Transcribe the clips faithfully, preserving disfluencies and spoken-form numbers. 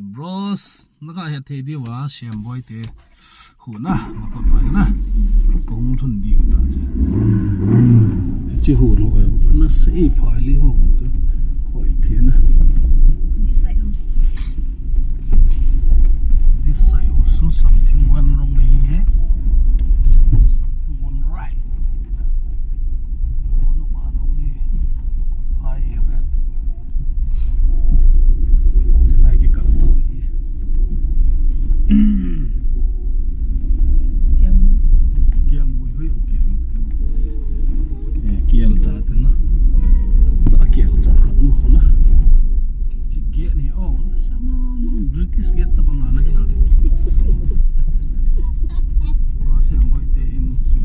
Bros, naka het thei diu a, Siamboi te hu na, ma kot pai na. Kong thun diu ta che. Chi hu lo yo, na sei pai li ho. Hoi the na. This side also something went wrong nahi hai. Something went right. Hai, hai. Chulai kikal to hi. Kiang mui. Kiang mui hoi, okay. Eh, kial cha te na. Cha kial cha khat mo na. Chi gate ni, oh, sama British gate tabang ana kial. Bro Siamboi te in chu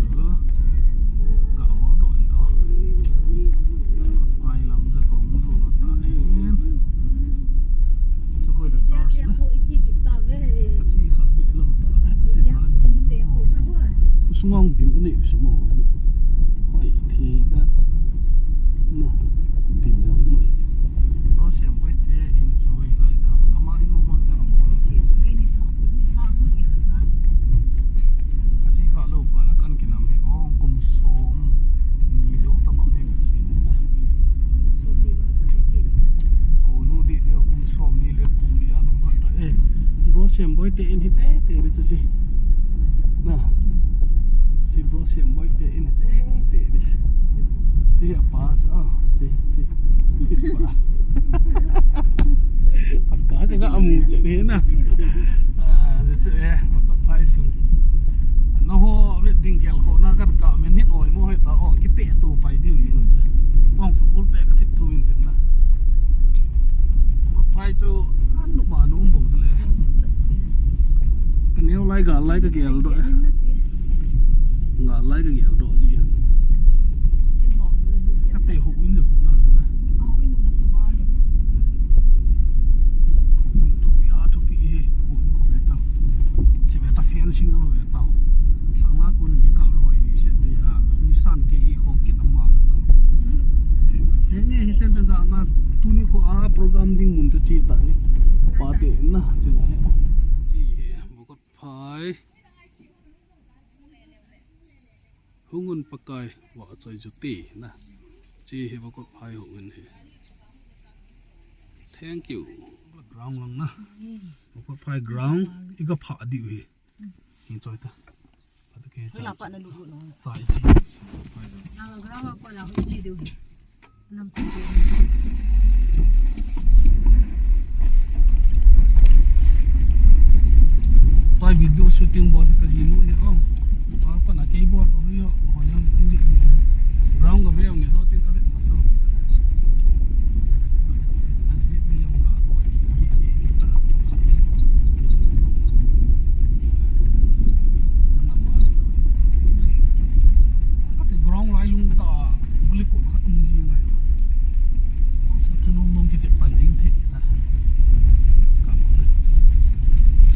ga hol doh in to. Kot pai lam chu kong lut na ta in. Chu koi le church na. Chi kha be lo ta. Ka te na. Ku sung ang bi ni su mo. Hoi thi da. Na. Bi lo mai. Bro Siamboi te in chu hoi lai da. Ama in mo mo da bo. Ka chi kha lo pa la kan kinam he ong kum som ni lo ta bang he ka chi ni na. Ko nu di di kum som ni le kum li a nam ka ta e. Bro Siamboi te in hi te te di chu chi. Na. Chi Bro Siamboi te in hi te te di. Chi a pa cha. Chi, chi. Chi pa. Apa te ka amu che ni na. Ah, che, eh, kot pai sung. Na ho, ve ding gel kho na kan ka men hin oi mo hoi ta, oh, ki pe tu pai diu yin. Kong fu kul pe ka thip tu yin tin na. Kot pai chu, anu ma nu bo le. Ka neo lai ga lai ka gel do. Ga lai ka gel do ji. Ka te hu in jo na na. Hu in thupi a thupi he. Hu in ve ta. Chi ve ta fencing ve ta. Thang na kun vi ka lo hoi ni se te a. Nissan ke i ho kit ama ka. He nge hi chen chen da na. Tuni ko a program ding mun chu chi ta ni. Pa te na chi la he. Chi he. Bo kot pai. Hung un Pakai, vahchoi chu ti na. Chi hi va kot phai hung un hi. Thank you. Ground lang na. Va kot phai ground. I ka pha diu hi. Hi choi ta. Atu ke choi. La pa na lu lu no. Tai chi. Na ground pa na hu chi diu hi. Tua video shooting bol ka jinu ni o. Apa na kei bol to rio ho yang ni. Ground ka veo ni ho ting ka vet man lo. Aji ni yang ka ko ni. Kati ground lai lung ta, vuli ko khat um ji ngai. Sa thanu mong ki chek pan ding the na. Ka mo na.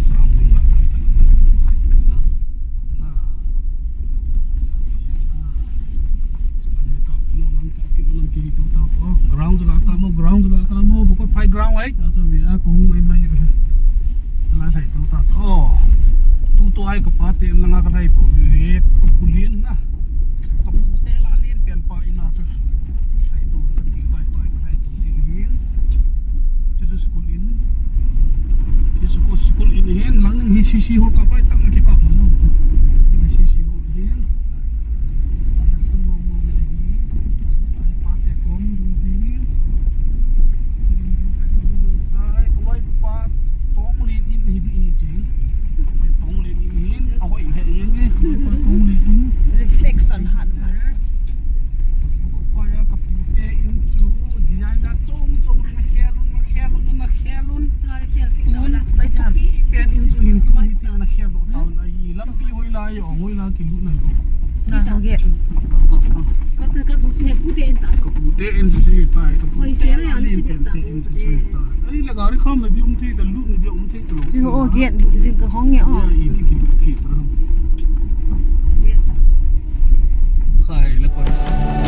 Sang ding la ka ta na. Na. Na. Sa thanu ka no lang ka ki lang ki tu ta ko. Ground ka ka mo, ground ka ka mo, bu ko phai ground ai. Ka to vi a ko hung mai mai. Ka lai lai tu ta. Oh. Tu tu ai ka pa te lang ka lai tu. Ka pulin na. Ka pu te la lin pen pa ina chu. Hai to ka ti tai tai ka hai to ti hin. Chu chu school in. Chu chu school in hin lang hi C C hall ka pai tak na ki ka pa no. Hi C C hall hin. Ana san mo mo ni hi. Ai pa te kom du hin. Ai ko loi pa tong lin in hi di hi ching. Tong lin in hin. A hoi he ye nge. Ko loi pa tong lin in. Reflection han. Ko ya ka pu te in chu design da chom chom na khel un, na khel un, na khel un. Tun pi pen in chu hin tun hi ti na khel lo ta un ai lampi hoi la yo, hoi la ki lu na lo. Na ho ge. Ka pu te in ta. Ka pu te in chu si ta, ka pu te in chu si ta. Ai la gari kham na di um thei ta, lu na di um thei ta lo. Ti ho o ge, lu di ka hong ye o. Ya, i ki ki ki ta. Khai la ko.